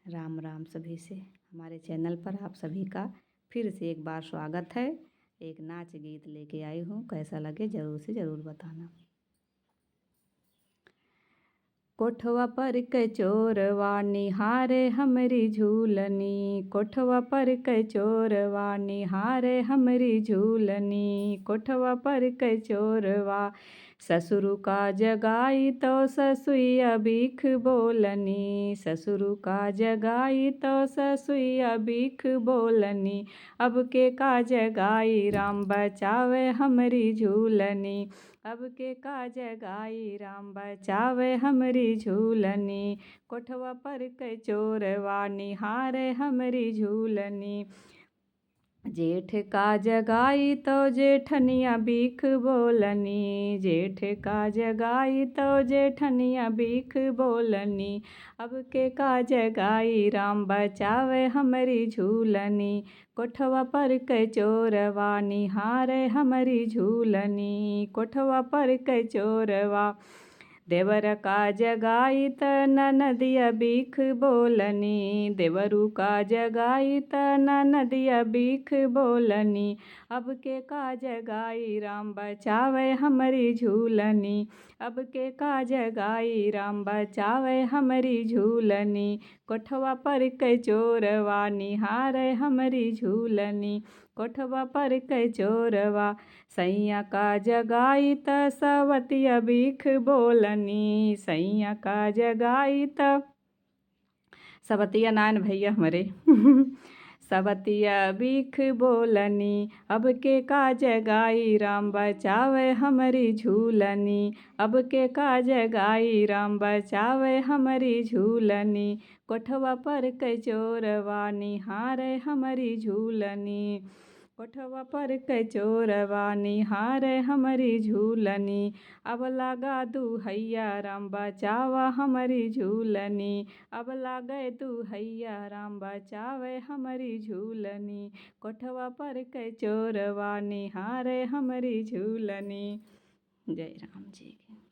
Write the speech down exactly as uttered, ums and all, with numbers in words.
राम राम सभी से। हमारे चैनल पर आप सभी का फिर से एक बार स्वागत है। एक नाच गीत लेके आई हूँ, कैसा लगे जरूर से जरूर बताना। कोठवा पर के चोरवा निहारे हमरी झूलनी, कोठवा पर के चोरवा निहारे हमरी झूलनी, कोठवा पर के चोरवा। ससुरु का जगाई तो ससुइया बीख बोलनी, ससुरु का जगाई तो ससुइया बीख बोलनी। अब के का जगाई राम बचावे हमरी झूलनी, अब के का जगाई राम बचावे हमरी झूलनी। कोठवा पर के चोरवा निहारे हमरी झूलनी। जेठ का जगाई तो जेठनिया बीख बोलनी, जेठ का जगाई तो जेठनिया बीख बोलनी। अब के का जगाई राम बचावे हमरी झूलनी, कोठवा पर के चोरवा निहारे हमरी झूलनी, कोठवा पर के चोरवा। देवर का जगाई त ननदिया बीख बोलनी, देवरू का जगाई त ननदिया बीख बोलनी। अब के का जगाई राम बचावे हमरी झूलनी, अब के का जगाई राम बचावे हमरी झूलनी। कोठवा पर के चोरवा निहारे हमरी झूलनी, कोठवा पर के चोरवा। सैया का जगाई त सवतिया बीख बोलनी, सैया का जगाई त सवतिया नान भैया हमरे। सवतिया बीख बोलनी, अब के का जगाई राम बचावे हमरी झूलनी, अब के का जगाई राम बचावे हमरी झूलनी। कोठवा पर के चोरवा निहारे हमरी झूलनी, कोठवा पर के चोरवा निहारे हमरी झूलनी। अब लागा दुहैया राम बचावा हमरी झूलनी, अब लागे दुहैया राम बचावे हमरी झूलनी। कोठवा पर के चोरवा निहारे हमरी झूलनी। जय राम जी की।